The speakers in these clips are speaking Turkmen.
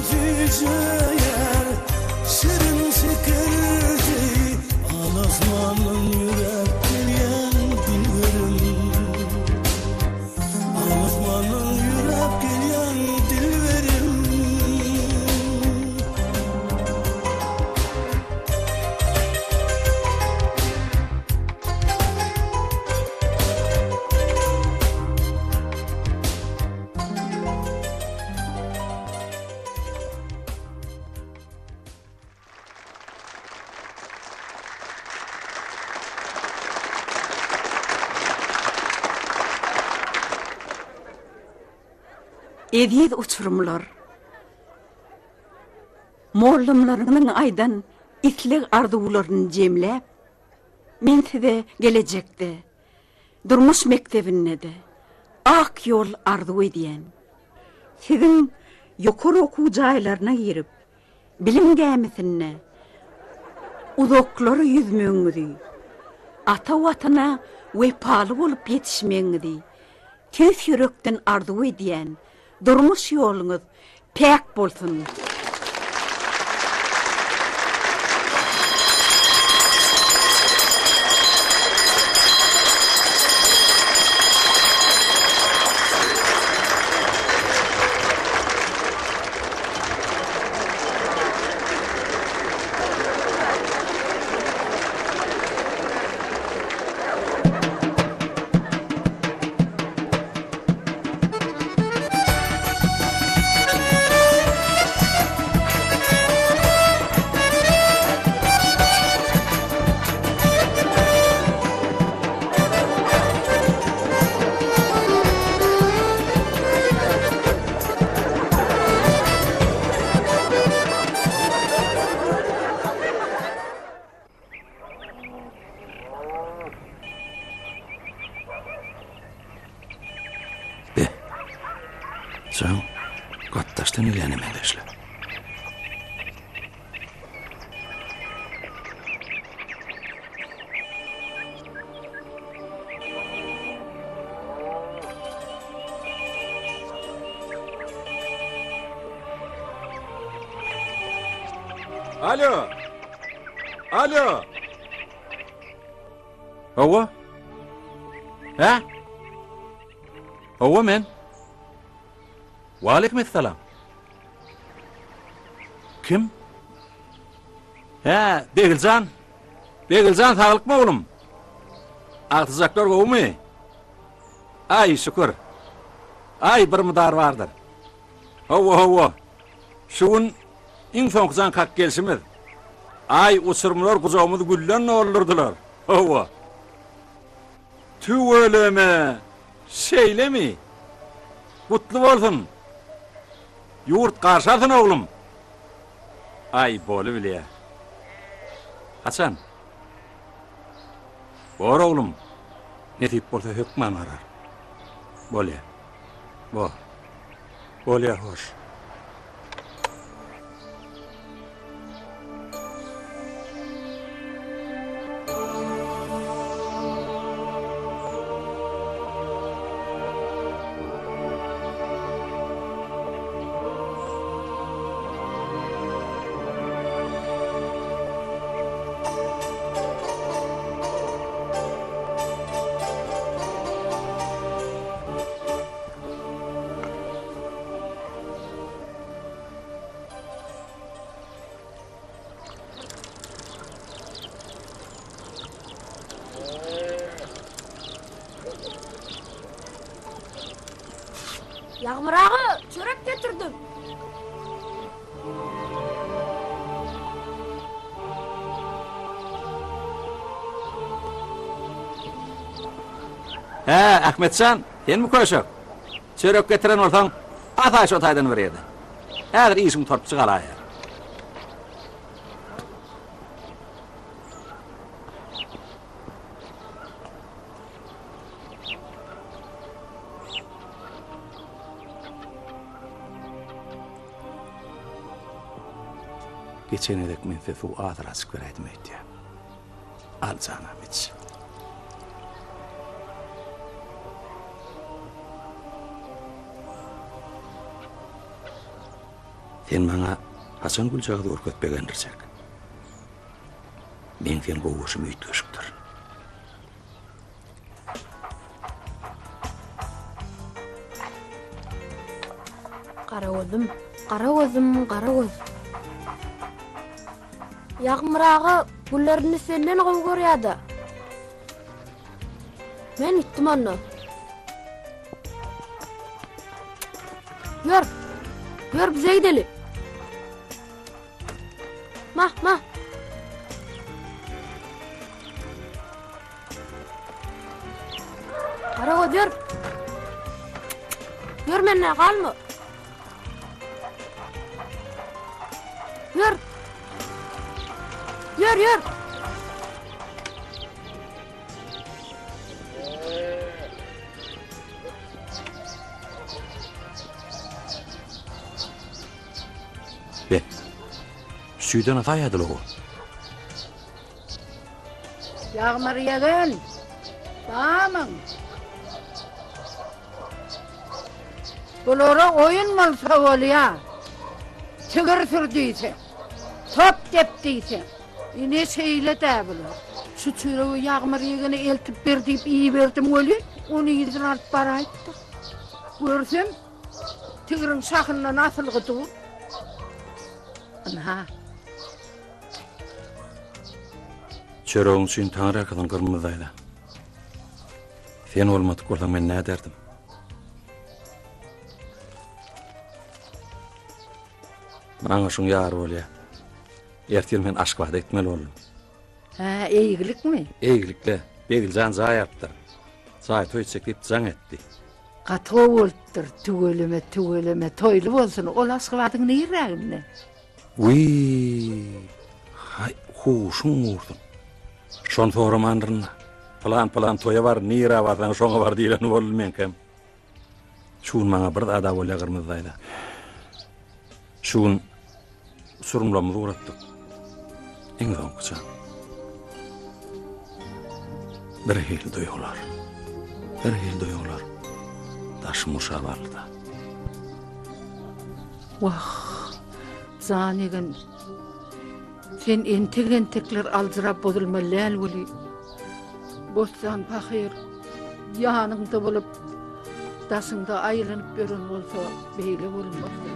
süýjeýär şirin şeker deý Al-asmandan ýöräp gelýän dilberim Al-asmandan ýöräp gelýän dilberim. Eziz uçurymlar! Mollumlaryňyzyň aýdan isleg-arzuwlaryny jemläp, men size gelejekde Durmuş mekdebinde-de ak ýol arzuw edýän. Siziň ýokary okuw jaýlaryna girip, bilim gämisinde uzaklara ýüzmegiňizi, ata Watana wepaly bolup ýetişmegiňizi tüýs ýürekden arzuw edýän. Durmuş ýoluňyz päk bolsun! Be, jaň gatdaşdan gelýäne meňzeşle. Alo. Alo. Hawa. Hä? Hawa men. Waleýkim essalam. Kim? Hä, Begiljan. Begiljan saglykmy oglum? Agtyjaklar gowumy? Aý, şükür. Aý, bir mydar bardyr. Hawa, hawa. Şu gün iň soňky jaň kakyp gelşimiz. Aý, uçurymlar gujagymyzy gülden doldurdylar. Hawa. Tüweleme! Şeýlemi? Gutly bolsun! Ýurt garşy alsyn, oglum! Aý, bolubilýä. Haçan? Bor, oglum. Nesip bolsa hökman barar. Bolýa. Bor. Bolýa, hoş. Ýagmyr aga, çörek getirdim. Hä, Ahmetjan, senmi köşek? Çörek getiren bolsaň, asaý şo taýdan bir ýerden. Häzir işiň gutaryp çygalaýar. Geçen gezek men size suw azraçyk beräýdim öýdýän. Al janam iç. Sen maňa haçan güljagaz görkezip begendirjek? Meň seni gowy görşüm üýtgeşikdir. Garagözüm, garagözüm, garagöz. Ýagmyr aga güllerini senden gowy görýär-dä. Men gitdim onda. Ýör. Ýör bize gideli. Mah, mah. Karagoz ýör. Ýör menden galma. Ýör. Ýör, ýör. Be. Süýden asaýadyl o. Ýagmyr ýegen, barmyň? Bulara oýun bolsa bolýa. Tigir sür diýseň, top dep diýseň. Ine şeýle-dä bular. Şu çöregi Ýagmyr ýegene eltip ber diýip iberdim welin, ony yzyna alyp baraýypdyr. Görsem, tigiriň şahyndan asylgy dur. Ynha. Çöregiň üçin taňryýalkasyn Gyrmyzy daýza. Sen bolmadyk bolsaň men näderdim? Maňa şuň ýary bolýa. Ertir men Aşgabada gitmeli boldum. Hä, eýgilikmi? Eýgilikle. Begiljan jaý alypdyr. Jaý toý etjek diýip jaň etdi. Gaty gowy bolupdyr. Tüweleme, tüweleme. Toýly bolsun. Ol Aşgabadyň nirräginde? Wiý! Haý, huşuň gursun. Şony soramandyryn-da. Pylan-pylan toýa bar, nirä barsaň şoňa bar diýleni boldy meňkem. Şu gün maňa bir zad-a bolýar Gyrmyzy daýza. Şu gün uçurymlarymyzy ugratdyk. Iň soňkuça. Birhili duýgular. Birhili duýgular. Daşym gurşap aldy-da. Wah, jan ýegen. Sen entek-entekler aljyrap bozulmaly däl weli. Bossan pahyr ýanyňda bolup, daşyňda aýlanyp ýören bolsa, beýle bolmazdy.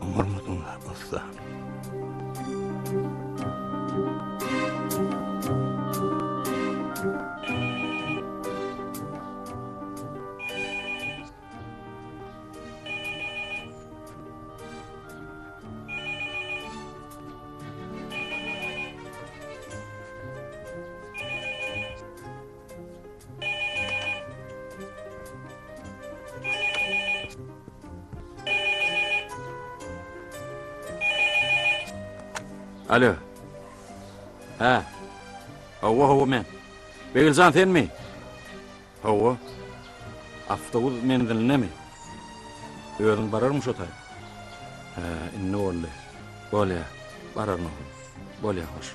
Oňarmadyň-la, Bossan. Alo. Hä. Hawa, hawa men. Begiljan senmi? Hawa. Awtobus menzilinemi? Özüň bararmyň şo taý? Hä, indi boldy. Bolýa, bararyn oglum. Bolýa, hoş.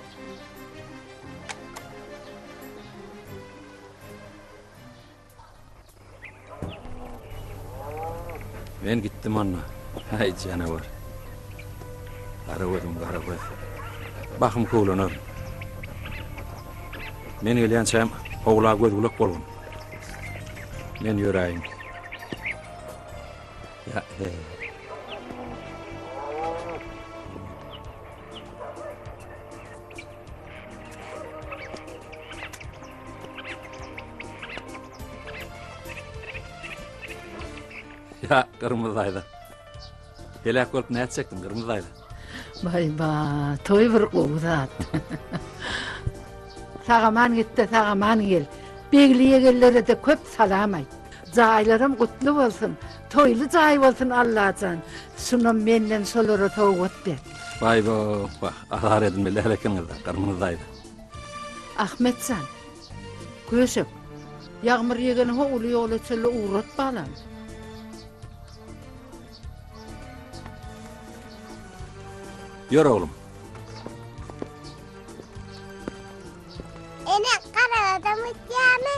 Men gitdim onda. Häý, janawar. Gara gözüm, gara göz. Bahym köwlener. Men gelýänçäm howla göz-gulak bolgun. Men ýöräýin. Ýa, he. Ýa, gyrmyzy daýza. Heläk bolup nätjekdiň, gyrmyzy daýza? Baý-ba, toý bir gowy zat. Sag-aman git-de, sag-aman gel. Begli ýegenlere-de köp salam aýt. Jaýlaram gutly bolsun, toýly jaý bolsun Allajan. Şunam menden şolara sowgat ber. Baý-ba, wah, azar edilmeli däl ekeniňiz-dä, gyrmyzy daýza. Ahmet jan, köşek, Ýagmyr ýegeni ho uly ýola çenli ugrat balam. Ýör oglum. Ene, garagadam gitýärmi?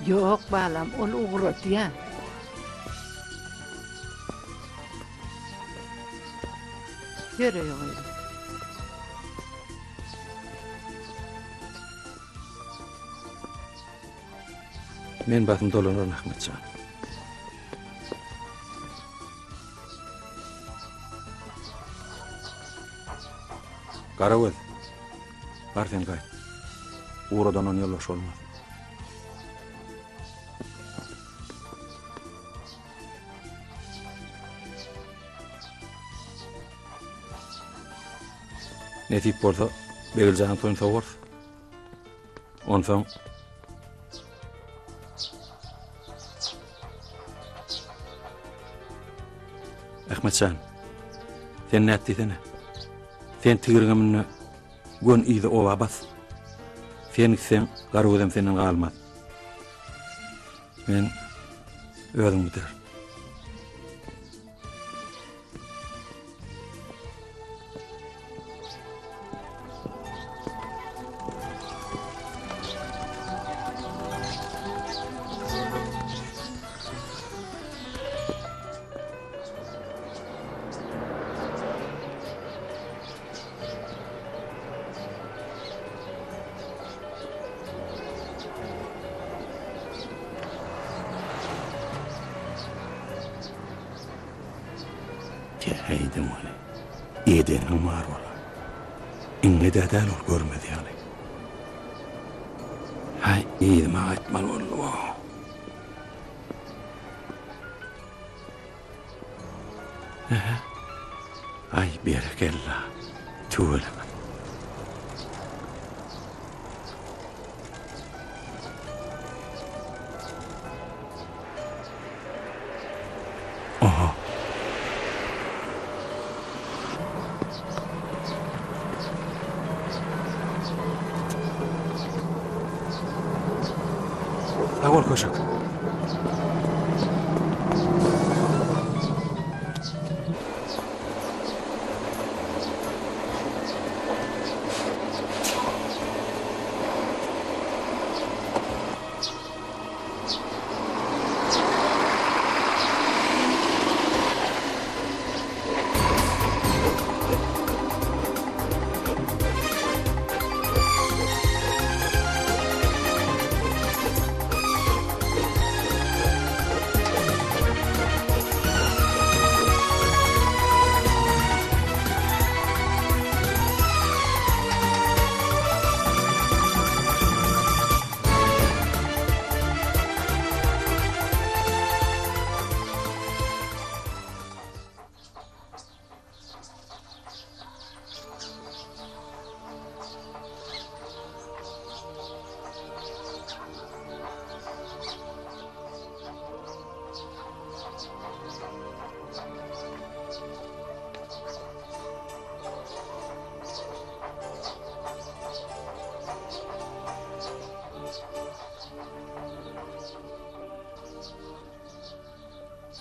Ýok, balam, ol ugradýar. Ýör öýe gyzym. Men basym dolanaryn Ahmet jan. Garagöz, bar sen gaýt. Ugradandan ýoldaş bolmaz. Nesip bolsa, Begiljanyň toýuny sowarys. Onsoň Ahmet jan, sen nätdi diýsene? Sen tigiriňe münde, gön yzy oba bas. Sen gitseň, Garagözem senden galmaz. Men özüň gider. Täheýdim ony. Edeniň bar bola. Iňňe-dä däl ol görmez ýaly. Häý, yzyma gaýtmaly boldum-ow. Ähä. Aý, berekella. Tüweleme. Oha. Sag bol köşek.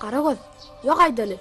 Garagöz, ýok aýdaly.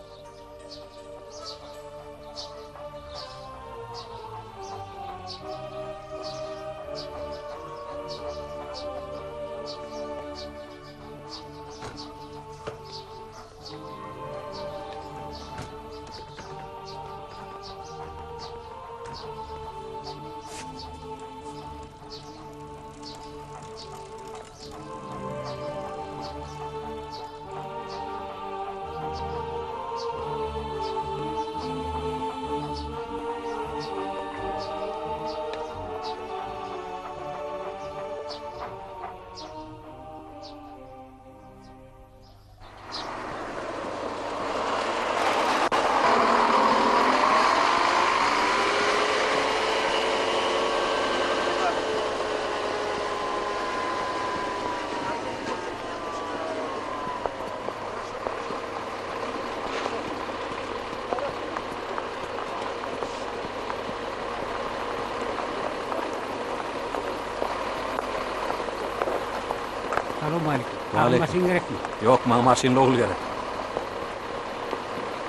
Salowmaleýkim. Saňa maşyn gerekmi? Ýok, maňa maşynly ogul gerek.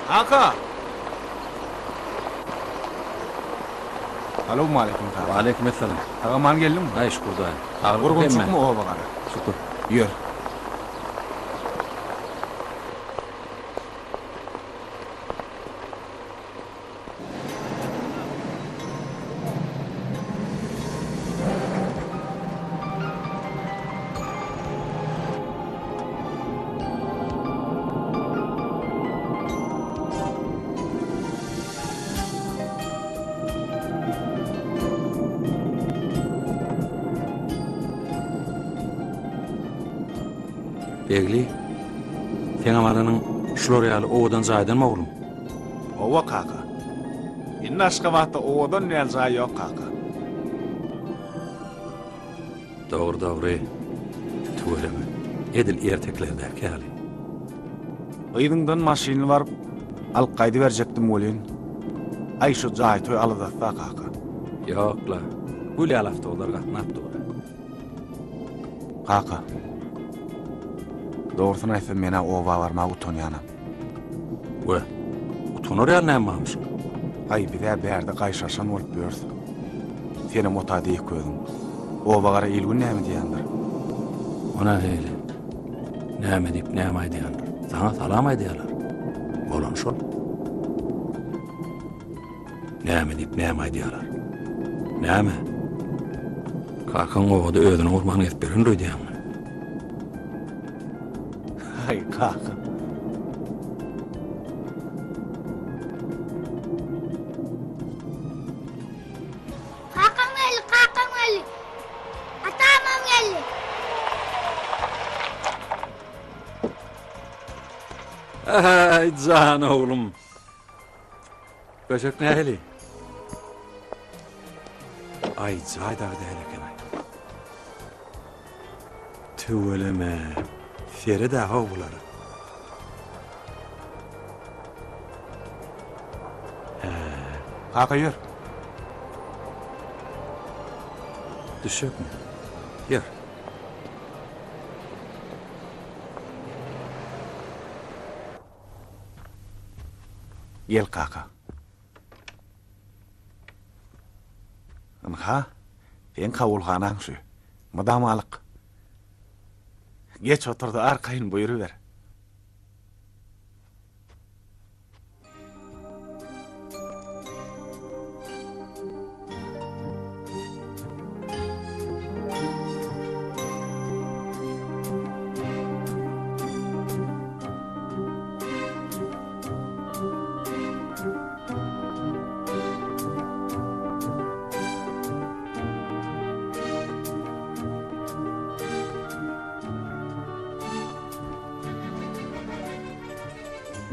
Kaka! Salowmaleýkim kaka. Waleýkim essalam. Sag-aman geldiňmi? Aý, şükür Hudaýa. Saglyk Gurgunçykmy oba gara? Şükür. Ýör. Begli, seňem alanyň şular ýaly owadan jaýdanmy oglum? Hawa kaka. Indi Aşgabatda owadan däl jaý ýok kaka. Dogry dogry. Tüweleme. Edil ertekilerdäki ýaly. Yzyňdan maşynly baryp alyp gaýdyberjekdim welin, aý şu jaý toý aladasda kaka. Ýok-la. Gül ýaly awtobuslar gatnap dur. Kaka. Dogrusyny aýtsam men-ä oba barmaga utanýanam. We, utanar ýaly näme barmyşyn? Aý, biz-ä bärde gaýşarşan bolup ýörüs. Senem ota diýip özüň. Oba gara il-gün näme diýýändir? O nähili? Näme diýip, näme aýdýandyr? Saňa salam aýdýarlar. Bolany şol. Näme diýip, näme aýdýarlar? Näme? Kakaň obada özüni gurban gezip ýörendir öýdýäňmi? Aý, kaka. Kakam geldi, kakam geldi. Atamam geldi. Aý, jan oglum. Köşek nähili? Aý, jaý dagy däl eken-aý. Tüweleme, sered-ä how bulara. Hä. Kaka ýör. Düşjekmi? Ýör. Gel kaka. Ynha, seň kabulhanaň şu. Mydamalyk. Geç otur-da arkaýyn buýruber.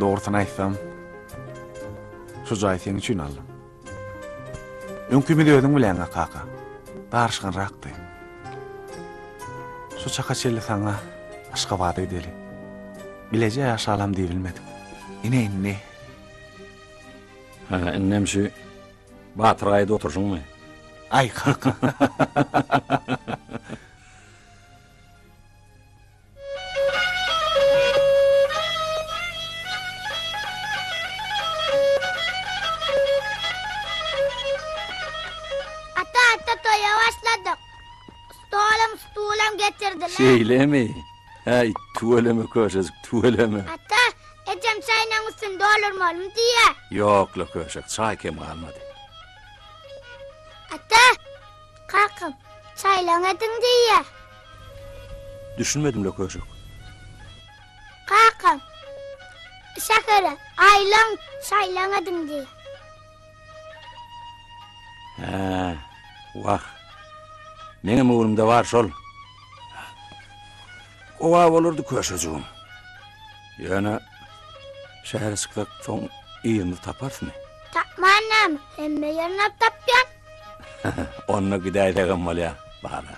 Dogrusyny aýtsam, şu jaýy seň üçin aldym. Öňkimizi özüň bileňä kaka. Daryşganrakdy. Şu çaka çenli saňa Aşgabada gideli. Bileje ýaşalam diýibilmedik. Ine indi. Hä, indem şu Batyr gaýada oturşyňmy? Aý kaka. Ata, ata toýa başladyk. Stolam, stulam getirdiler. Şeýlemi? Äý, tüweleme köşejik, tüweleme. Ata, ejem çaýnaň üstüni doldurmalymy diýýär. Ýok-la köşek, çaý kem galmady. Ata, Kakam, çaýlaň ediň diýýär. Düşünmedim-le köşek. Kakam, şähere aýlaň, çaýlaň ediň diýýär. Hä, wah. Meňem öwrümde bar şol. Gowa bolardy köşejigim. Ýöne şähere çyksak soň yzymyzy taparysmy? Tapman näme, hemme ýerinden tapýan. Onda gidäýsegem bolýar, bala.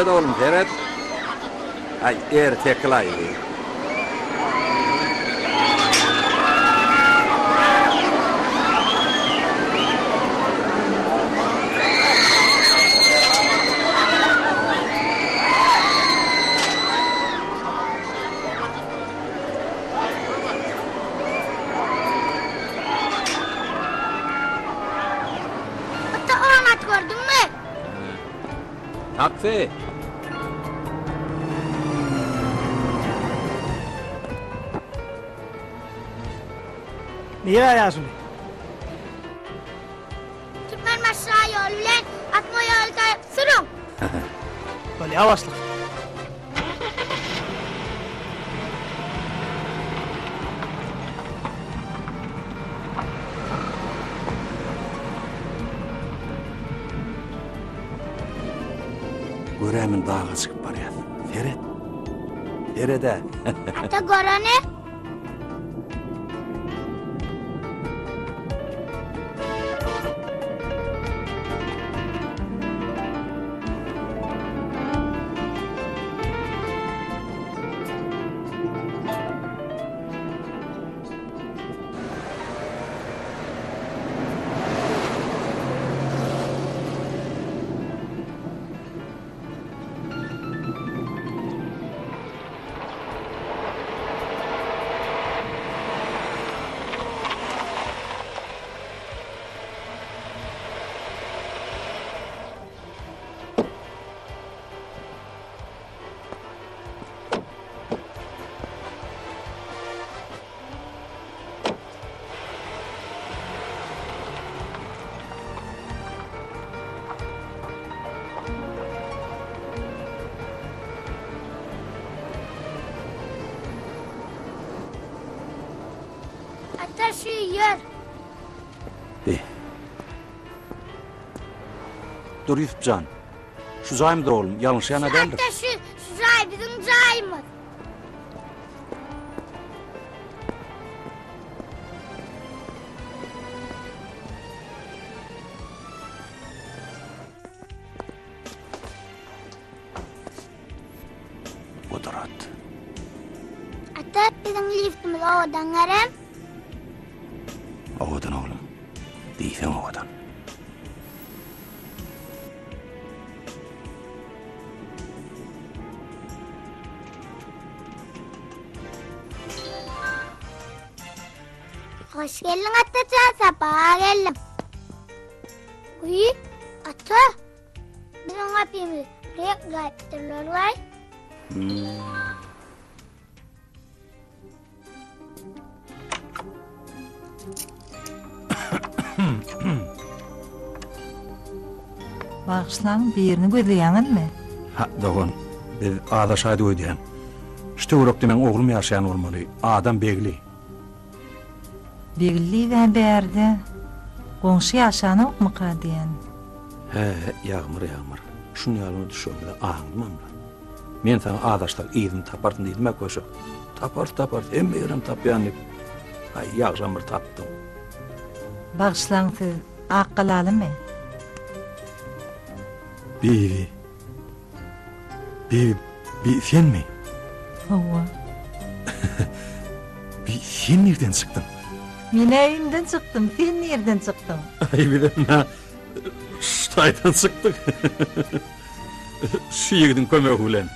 Seret oglum, seret. Aý, ertekilaý. Ata oňat gördüňmi? Taksi! Nirä ýaşuly? Türkmenbaşy şaýoly bilen asma ýoly taýyp sürüň! Bolýa başlyk. Görämin daga çykyp barýas. Seret. Seret-ä. Ata göreni. Ata şu ýer. Be. Dur Ýusupjan. Şu jaýmydyr oglum, ýalňyşýan-a däldir. Ata şu, şu jaý biziň jaýymyz. Gudrat. Ata biziň liftimiz owadan gerem. Owadan oglum. Diýseň owadan. Hoş geldiň Atajan, sapa geldiň. Uý, ata. Biziň gapymyzy reňkläpdirler waý. Bagyşlaň, birini gözleýäňizmi? Ha, dogan, biz azaşaýdyk öýdýän. Şu töwerekde meň oglum ýaşaýan bolmaly, adam Begli. Begli diýibä bärde goňşy ýaşanokmyka diýen. Hä, Ýagmyr, Ýagmyr, şuny ýalyny düşegimize aňdymam-la. Men saňa azaşsak yzyny taparsyň diýdim-ä köşek. Taparys, taparys, hemme ýerem tapýan diýip. Aý, ýagşam bir tapdyň. Bagyşlaň siz Akgalalymy? Bibi. Bibi, bi senmi? Hawa. Bi sen nirden çykdyň? Men-ä öýümden çykdym, sen nirden çykdyň? Aý, bizem nä şu taýdan çykdyk. Şu ýigidiň kömegi bilen.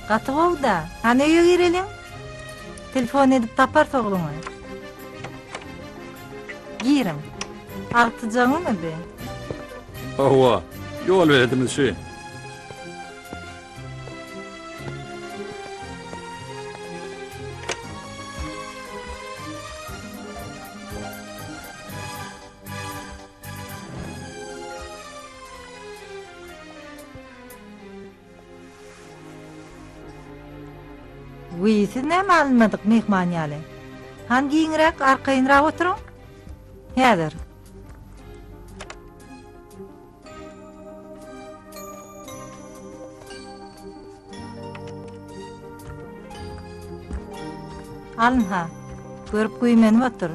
Gaty gowy-da. Hany öýe gireliň. Telefon edip taparys ogluňy. Giriň. Agtyjagyňmy bi? Hawa, ýol beledimiz şu. Wiý, siz näme alynmadyk myhman ýaly? Hany giňräk, arkaýynrak oturyň. Häzir. Alynha, görüp güýmenip otur.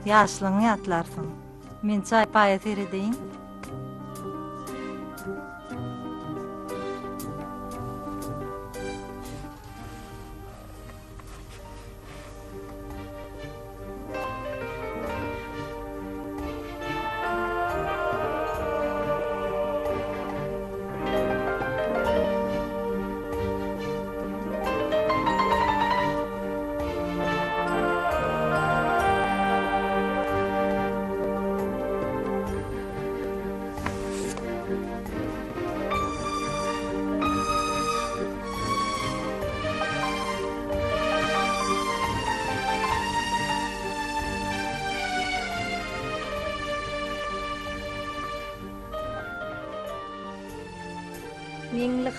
Ýaşlygyňy ýatlarsyň. Men çaý-paýa seredeýin.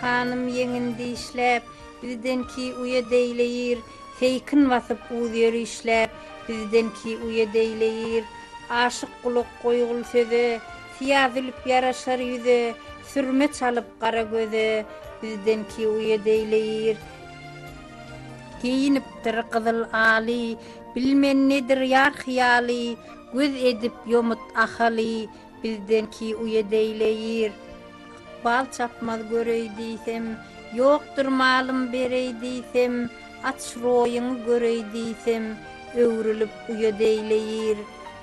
hanym ýeňin dişläp, Bizden ki uýat eýleýir, Seýkin basyp uz ýörişläp, Bizden ki uýat eýleýir. Aşyk gulak goýgul söze, Syýa zülp ýaraşar ýüze, Sürme çalyp gara göze, Bizden ki uýat eýleýir. Geýinipdir gyzyl aly, Bilmen nedir ýar hyýaly, Göz edip ýomut Ahaly, Bizden ki uýat eýleýir. Ykbal çapmaz göreý diýsem, Ýokdur malym bereý diýsem, Aç roýuňy göreý diýsem, Öwrülip uýat eýleýir.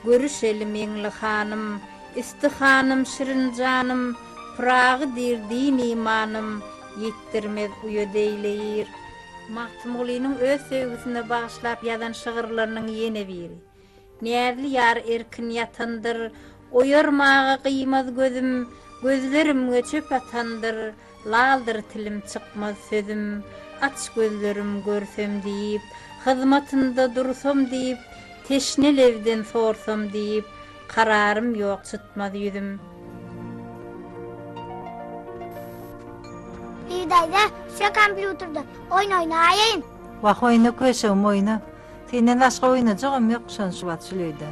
Görüşeli Meňli hanym, Isti hanym, şirin janym, Pyragy diýr din-imanym, Ýetdirmez uýat eýleýir. Magtymgulynyň öz söýgüsine bagyşlap ýazan şygyrlarynyň ýene biri. Näzli ýar erkin ýatandyr, Oýarmaga gyýmaz gözüm, Gözlerimge çöp atandyr, Laldyr tilim çykmaz sözüm. Aç gözlerim görsem diýip, Hyzmatynda dursam diýip, Teşne lebden sorsam diýip, Kararym ýok çytmaz ýüzüm. Bibi daýza, şu kompýuterde oýun oýnaýyn. Wah oýna köşegim oýna. Senden başga oýnajagam ýok şon şu wagt şul öýde.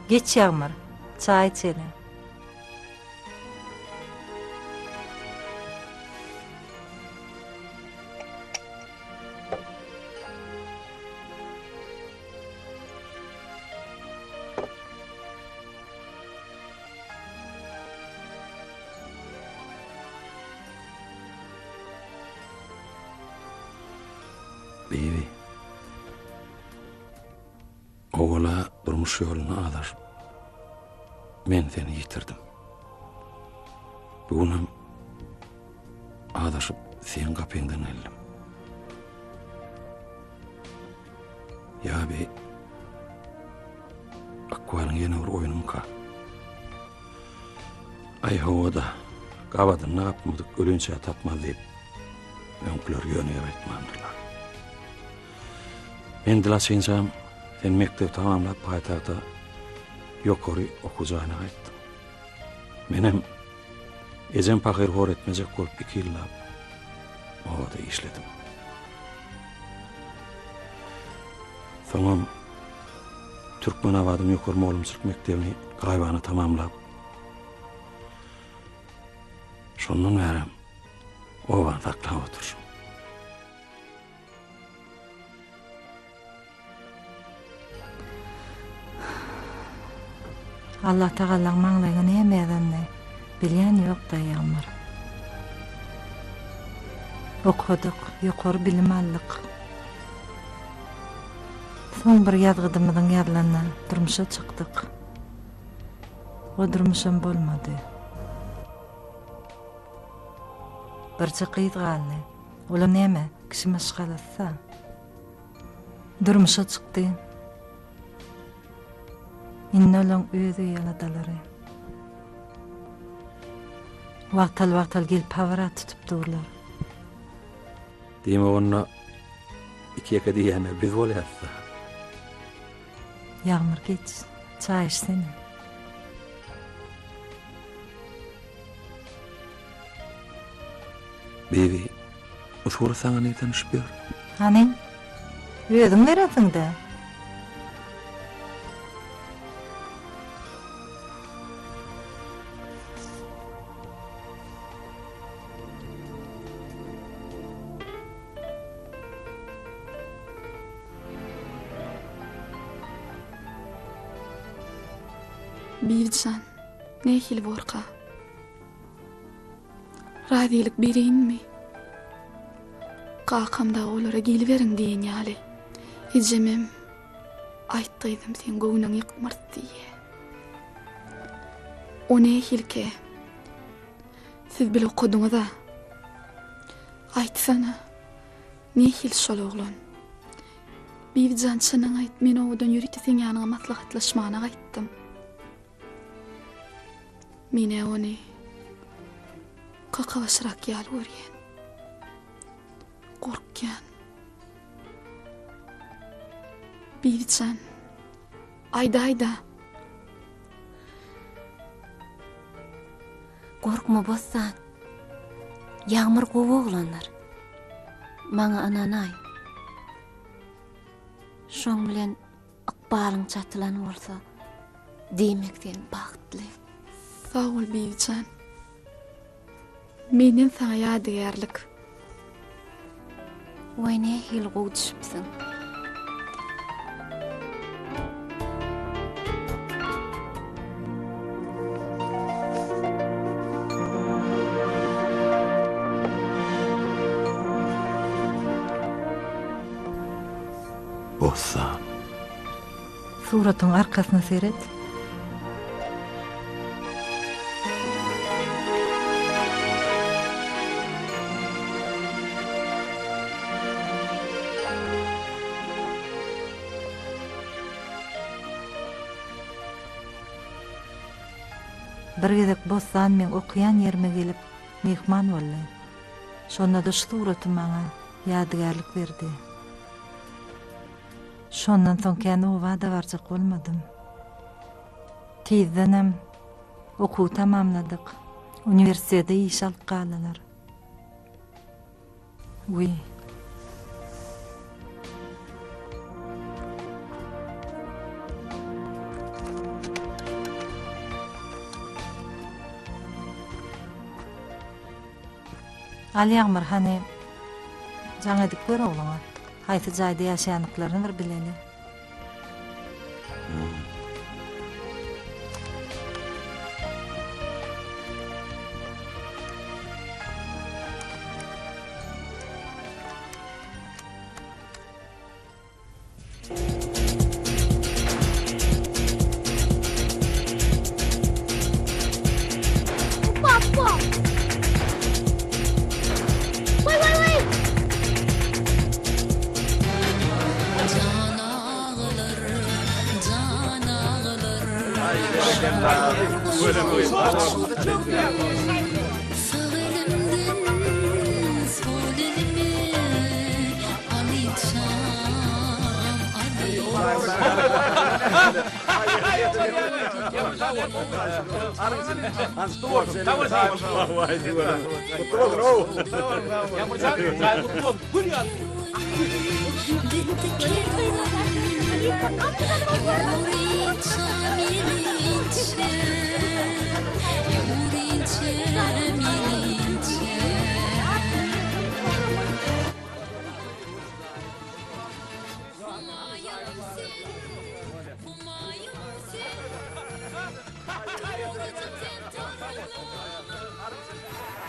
Geç Ýagmyr, çaý içeli. Bibi. Owala durmuş ýoluna azaşyp, men seni ýitirdim. Bu günem azaşyp seň gapyňdan geldim. Ýa bi Ykbalyň ýene bir oýnumyka? Aý hawa-da, gabadynda gapmadyk ölünçä tapmaz diýip, öňküler ýöne ýere aýtmandyrlar. Men dil açynçam, sen mekdebi tamamlap paýtagta ýokary okuw jaýyna gaýtdyň. Menem ejem pahyr hor etmejek bolup iki ýyllap obada işledim. Soňam Türkmenabadyň ýokary mugallymçylyk mekdebini gaýybana tamamlap, şondan bärem obany saklap oturyşym. Allatagallaň maňlaýyňa näme ýazanyny bilýän ýok-da, Ýagmyr. Okadyk, ýokary bilim aldyk. Soň bir ýazgydymyzyň ýazylanyna durmuşa çykdyk. O durmuşam bolmady. Birje gyz galdy. Olam näme, kişi maşgalasy-da. Durmuşa çykdy. Indi olaň öz öý aladalary. Wagtal-wagtal gelip habar-a tutup durlar. Diýmek onda iki-ýeke diýýänler biz bolýarys-da. Ýagmyr geç, çaý içsene. Bibi, bu surat saňa nirden düşüp ýör? Hany, özüň berensiň-dä. Bibijan, nähili borka? Razylyk bereýinmi? Kakam dagy olara geliberiň diýen ýaly. Ejemem, Aýt gyzym, seň göwnüňi ýykmarys diýýä. O nähilikä? Siz bile okadyňyz-a. Aýtsana, nähili şol oglan? Bibijan, çynyňy aýt, men obadan ýörite seň ýanyňa maslahatlaşmana gaýtdym. Men-ä ony kakabaşyrak ýaly görýän. Gorkýan. Bibijan, aýdaý-da. Gorkma, Bossan. Ýagmyr gowy oglandyr. Maňa ynanaý. Şoň bilen ykbalyň çatylan bolsa, diýmek sen bagtly. Sag bol Bibijan. Menden saňa ýadygärlik. Waý nähili gowy düşüpsiň. Bossan. Suratyň arkasyna seret. Bir gezek Bossan meň okaýan ýerime gelip, myhman boldy. Şonda-da şu suraty maňa ýadygärlik berdi. Şondan soň kän oba-da barjak bolmadym. Tizdenem okuwy tamamladyk. Uniwersitete işe alyp galdylar. Wiý. Al Ýagmyr hany jaň edip gör ogluňa. Haýsy jaýda ýaşaýandyklaryny bir bileli.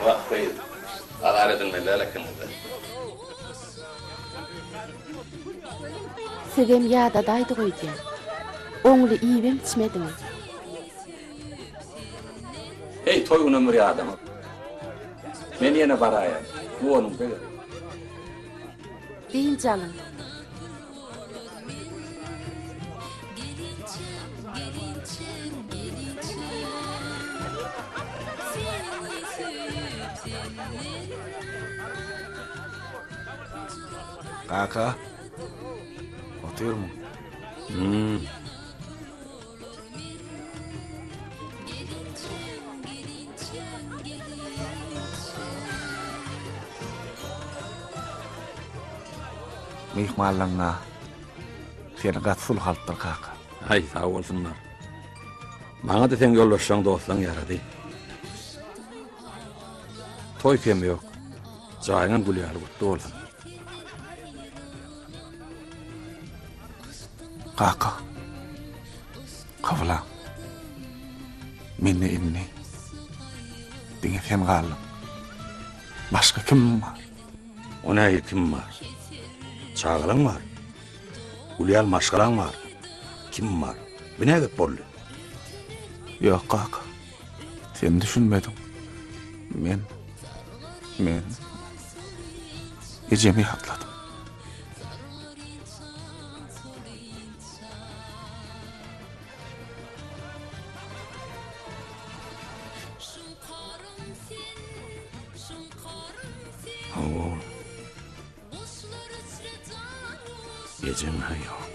Wah gyz, azar edilmeli däl ekeniňiz-dä. Sizem ýadadaýdyk öýdýän. Oňly iýibem içmediňiz. Heý, toý günem bir ýadama. Men ýene baraýan. Guwanyňda gel. Dynç alyň. Kaka, otyrmyň? Hmm. Myhmanlaňňa seni gaty sulh alypdyr kaka. Aý, sag bolsunlar. Maňa-da seň ýoldaşlaň, dostlaň ýarady. Toý kemi ýok. Jaýyňam gül ýaly gutly bolsun. Kaka. Kyblam. Mende indi diňe sen galdyň. Başga kimim bar? O nähili kim bar? Çagalaň bar. Gül ýaly maşgalaň bar. Kim bar? Bu nä gep boldy? Ýok kaka. Sen düşünmediň. Men men ejemi ýatladym. Hawa. Ejeň-hä ýok.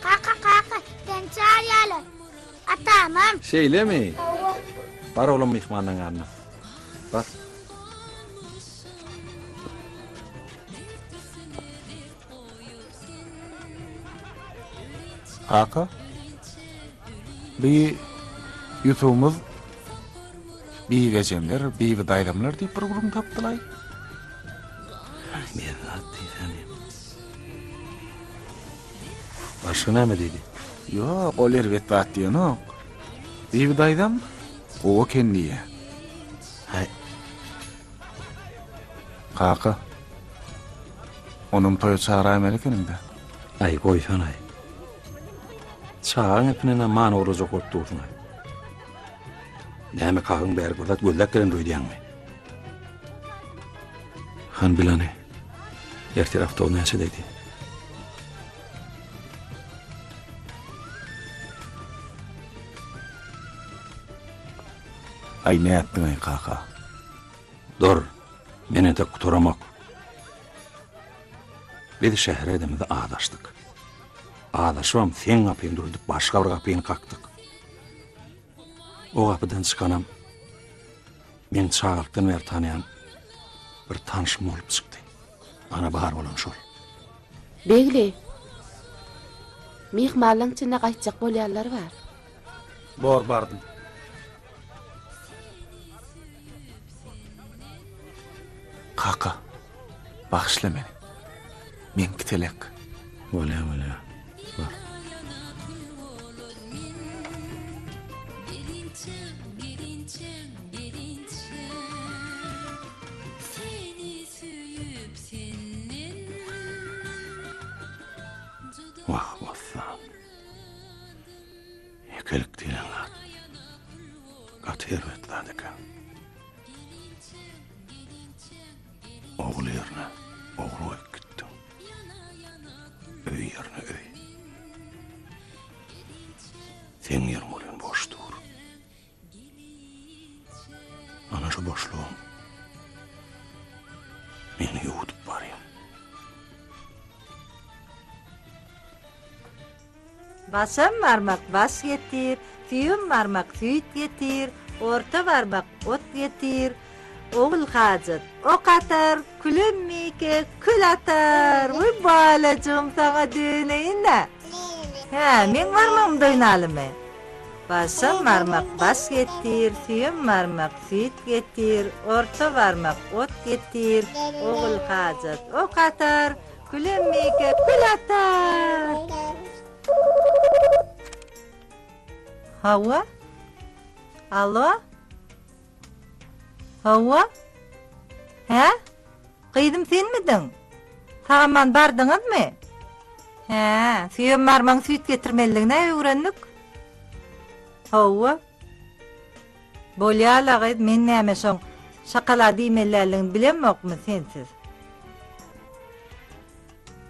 Kaka. Mamam. Şeýlemi? Bar oglum myhmanlaň ýanyna. Bar. Kaka, bi Ýusubymyz Bibi ejemler, Bibi daýzamlar diýip bir gürrüň tapdylaý. Bir zat diýsäni. Başga näme diýdi? Ýok, ol erbet zat diýenok. Bibi daýzam gowy eken diýýä. Haý. Kaka, onam toýa çagyraýmaly ekeniň-dä. Aý, goýsanaý. Çagaň gepindenem many ogurlajak bolup dursuň-aý. Näme kakaň bäri bir zat gözläp gelendir öýdýäňmi? Han bilany. Ertir awtobus näçedeydi? Aý nätdiň-aý kaka? Dur, men entek gutaramok. Biz şähere edemizde azaşdyk. Azaşybam seň gapyňy dördüp başga bir gapyny kakdyk. O gapydan çykanam meň çagalykdan bäri tanaýan bir tanşym bolup çykdy. Ana bar bolan şol. Begli, myhmanlaň içinde gaýtjak bolýanlar bar. Bor bardym. Kaka, bagyşla meni. Meňki telek. Bolýa, bolýa. Bar. Wah, Bossan. Ýekelik diýlen zat gaty erbet zat eken. Ogul ýerine ogul goýup gitdiň. Öý ýerine öý. Seň ýeriň welin boş dur. Ana şu boşlugam meni ýuwudyp barýar. Başam barmak baş getir, süýem barmak süýt getir, orta barmak ot getir, Ogul hajat ok atar, külem mike kül atar. Wiý balajygym saňa döneýin-dä. Hä, meň barmagymda oýnalymy? Başam barmak baş getir, süýem barmak süýt getir, orta barmak ot getir, Ogul hajat ok atar, Külem meke kül atar. Hawa. Alo. Hawa. Hä? Gyzym senmidiň? Sag-aman bardyňyzmy? Hä, süýem barmagyň süýt getirmelidigini-ä öwrendik. Hawa. Bolýa-la gyz, men näme şoň şokolad iýmelidigini bilemokmy sensiz?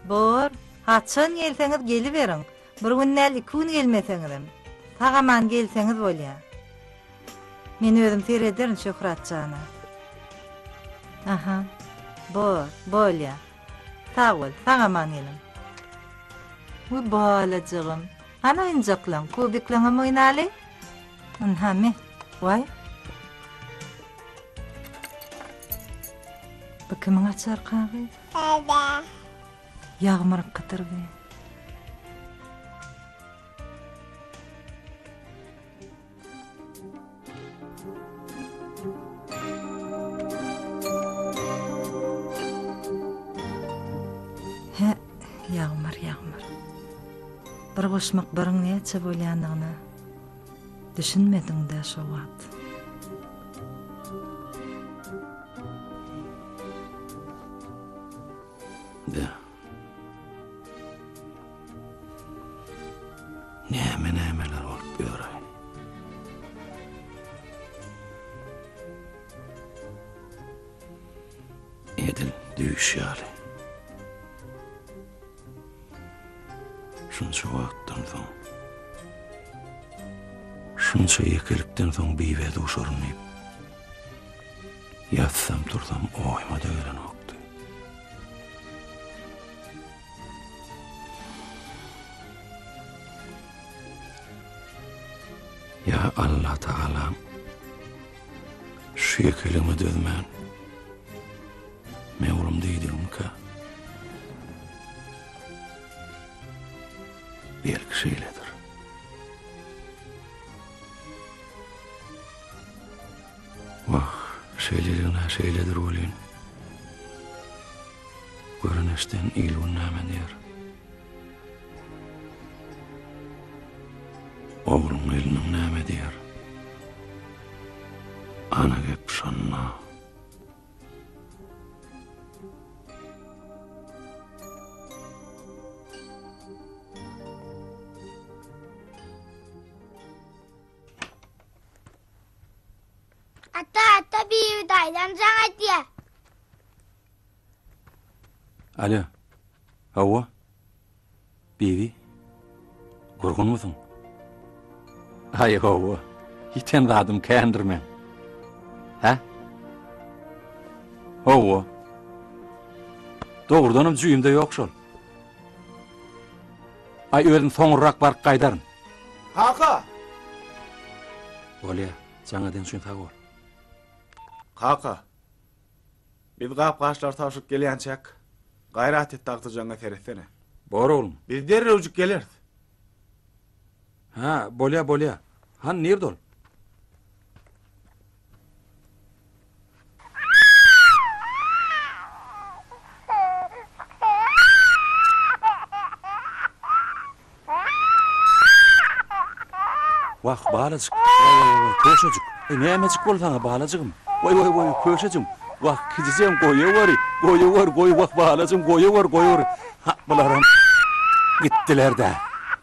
Bor, haçan gelseňiz geliberiň. Bir gün däl, iki gün gelmeseňizem. Sag-aman gelseňiz bolýa. Men özüm serederin Şöhrat jana. Aha. Bor, bolýa. Sag bol, sag-aman geliň. Wiý, balajygym. Hany oýunjaklaň, kubiklaňam oýnaly. Ynha, me. Waý. Bu kimiň açarka gyz? Ýagmyryňkydyr bi. Hä, Ýagmyr, Ýagmyr. Bir goşmak biriň näçe bolýandygyna düşünmediň-dä şo wagt. Be. Näme-nämeler bolup ýör-aý. Edil düýş ýaly. Şunça wagtdan soň, şunça ýekelikden soň Bibä duşaryn diýip, ýatsam-tursam oýuma-da gelenokdy. Ýa Allatagalam, şu ýekeligime dözmän, Möwlum diýdigimkä? Belki şeýledir. Wah, şeýleligine şeýledir welin, gören-eşden il-gün näme diýer? Ogluň gelniň näme diýer? Ana gep şonda. Ata, ata Bibi daýzam jaň edýär. Alo. Hawa. Bibi. Gurgunmysyň? Aý, hawa. Ýiten zadym kändir meň. Hä? Hawa. Dogrudanam jüýümde ýok şol. Aý, özüm soňurrak baryp gaýdaryn. Kaka! Bolýa, jaň eden üçin sag bol. Kaka, biz gap-gaçlary tabşyryp gelýänçäk, gaýrat et-de agtyjagyňa seretsene. Bor oglum. Biz derrewjik geleris. Hä, bolýa, bolýa. Hany, nirde ol? Wah, balajyk. Waý, waý, waý, köşejik. Eý, nämejik boldy saňa, balajygym? Waý, waý, waý, köşejigim. Wah, kijijem, goýaweri, goýawer, goý, wah, balajygym, goýawer, goýawer. Ha, bularam gitdiler-dä.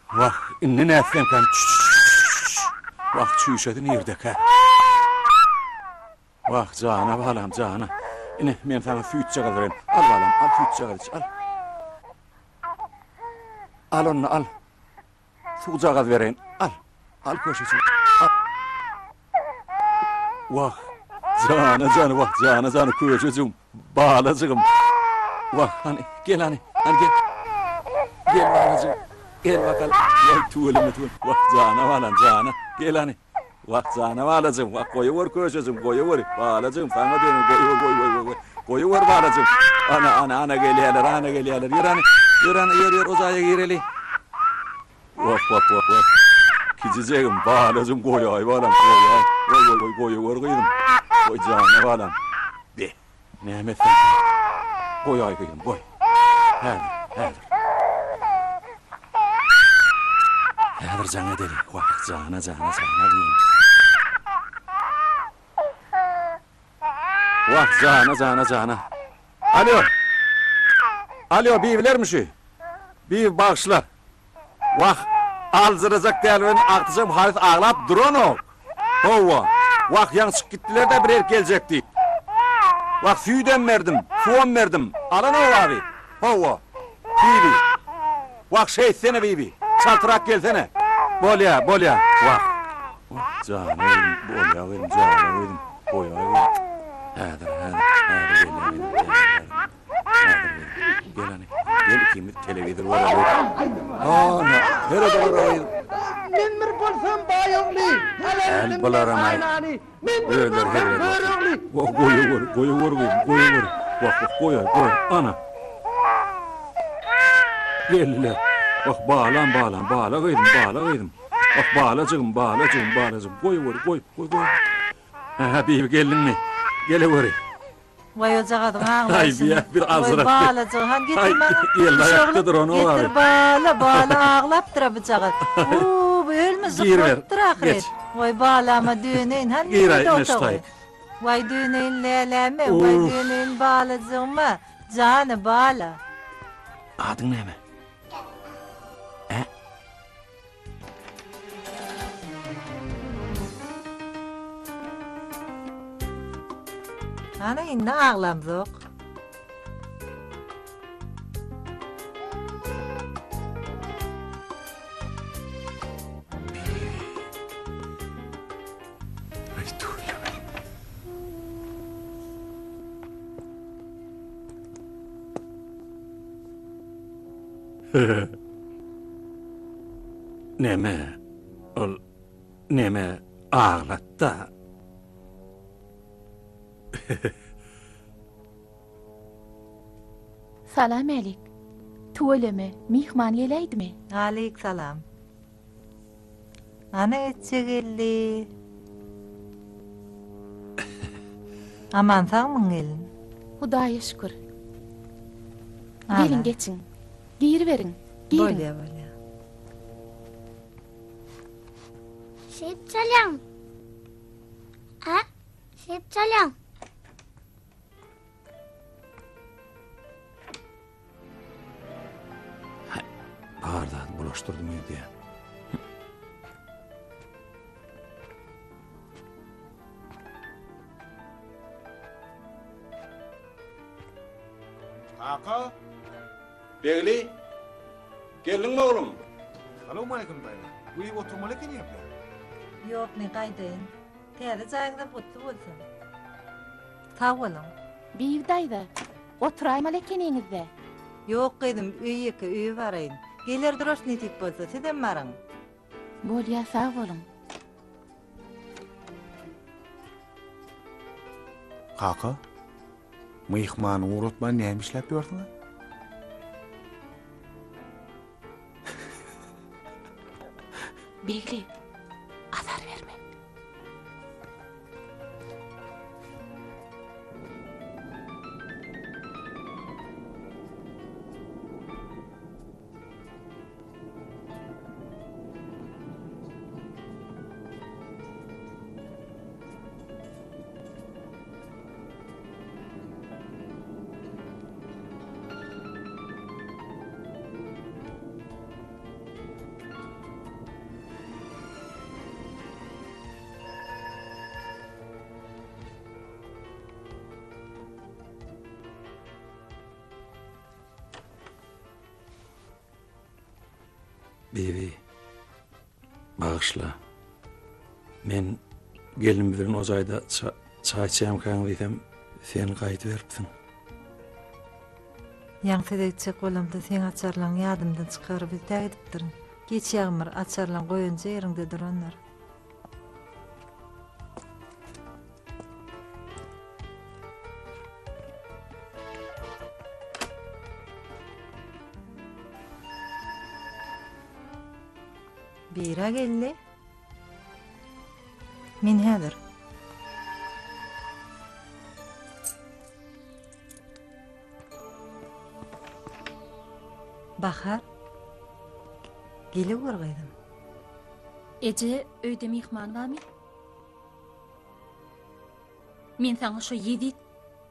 Wah, indi nätsemkäm? Çü-çü-çü-çü-çü. Wah, çüýşesi nirdekä? Wah, jana balam, jana. Ine, men saňa süýtjagaz bereýin. Al balam, al süýtjagaz iç, al. Al onda, al. Suwjagaz bereýin. Al. Al köşeşim. Al. Wah, jana jana, wah, jana jana köşejigim, balajygym. Wah, hany, gel hany, hany gel. Gel balajygym, gel bakalym. Waý, tüweleme tüweleme. Wah, jana balam, jana. Gel hany. Wah, jana balajygym, wah, goýawer köşejigim, goýawer, balajygym, saňa diýenim, goýawer, goý, goý, goý, goý, goýawer balajygym. Ana, ana, ana gelýärler, ana gelýärler, ýör hany, ýör hany, ýör, ýör, o jaýa gireli. Wah, wah, wah, wah, kijijegim, balajygym, goýaý balam, goýaý, goý, goý, goý, goýawer gyzym, goý, jana balam. Be, Näme etseň şeýt. Goýaý gyzym, goý. Häzir, häzir. Häzir jaň edeli. Wah, jana, jana, jana gyzym. Wah, jana, jana, jana. Alo. Alo, bibilermi şu? Bibi bagyşla. Wah, aljyrajak däl bilen agtyjagym halys aglap duranok. Hawa. Wah, ýaňy çykyp gitdiler-dä bir erk geljek diýip. Wah, süýdem berdim, suwam berdim. Alanok abi. Hawa. Bibi. Wah, şeýtsene Bibi. Çaltrak gelsene. Bolýa, bolýa. Wah. Wah, jana gyzym, bolýa gyzym, jana gyzym. Goýaý gyzym. Häzir, häzir, häzir gelýän gyzym, häzir, häzir. Häzir gel. Gel hany. Gel ikimiz telewizor göreli. Ana, serede göreýin. Men bir bolsam baý ogly, Äl bularam aý. Özleri hezil edip. Wah, goýaweri, goýaweri gyzym, goýaweri. Wah, wah, goýaý, goý. Ana. Geldiler. Wah, balam, balam, bala gyzym, bala gyzym. Wah, balajygym, balajygym, balajygym. Goýaweri, goý, goý, goý. Hä, Bibi geldiňmi? Geleweri. Waý ojagazyň aglaýşyny. Aý, bir Waý azrak. balajygy han getir maňa. Ýel aýakda duran o Getir bala, bala aglapdyr-a bujagaz. Uuu, bu ölmejik bolupdyr ahyry. Waý balama döneýin, han nirede otagy? Waý döneýin läläme, waý döneýin balajygyma, jany bala. Adyň näme? Ä? Ana indi aglamzok. Näme? Ol. Neme aglatda. Salam älik. Tüweleme, myhman geläýdimi? Aleýk salam. Ana etjek geldi. Aman sagmyň gelin? Hudaýa şükür. Geliň geçiň. Giriberiň. Giriň. Bolýa bolýa. Şeýip çalýaň. A? Şeýip çalýaň. Bar zady bulaşdyrdym öýdýän. Kaka! Begli! Geldiňmi oglum? Salowmaleýkim daýza. Guýup oturmaly ekeniňizle. Ýok, men gaýdaýyn. Täze jaýyňyzam gutly bolsun. Sag boluň. Bibi daýza, oturaýmaly ekeniňiz-dä. Ýok gyzym, öý ýeke, öýe baraýyn. Geler durarys nesip bolsa, sizem baryň. Bolýa, sag boluň. Kaka, myhmany ugratman näme işläp ýörsüň-ä? Begli, azar berme. Bibi, bagyşla. Men gelnimiz bilen o jaýda çaý içýämkäň diýsem, sen gaýdyberipsiň. Ýaňy söze gitjek bolamda seň açarlaň ýadymdan çykaryp ötägidipdirin. Geç Ýagmyr, açarlaň goýanja ýeriňde durandyr. Bira geldi. Men häzir. Bahar. Gele gör gyzym. Eje, öýde myhman barmy? Men saňa şo ýezit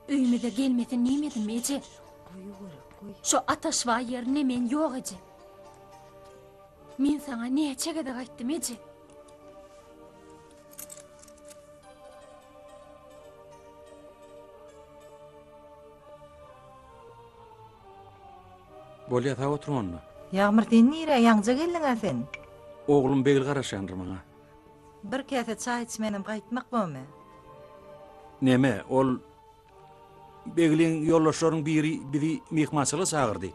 öýümize gelmesin diýmedimmi, eje? Şo Ataşbaý ýerine men ýok, eje. Men saňa näçe gezek aýtdym, eje? Bolýa sag oturyň onda. Ýagmyr sen nirä ýaňja geldiň-ä sen? Oglum Begli garaşýandyr maňa. Bir käse çaý içmenem gaýtmak bormy? Neme, ol Begliň ýoldaşlarynyň biri bizi myhmançylyga çagyrdy.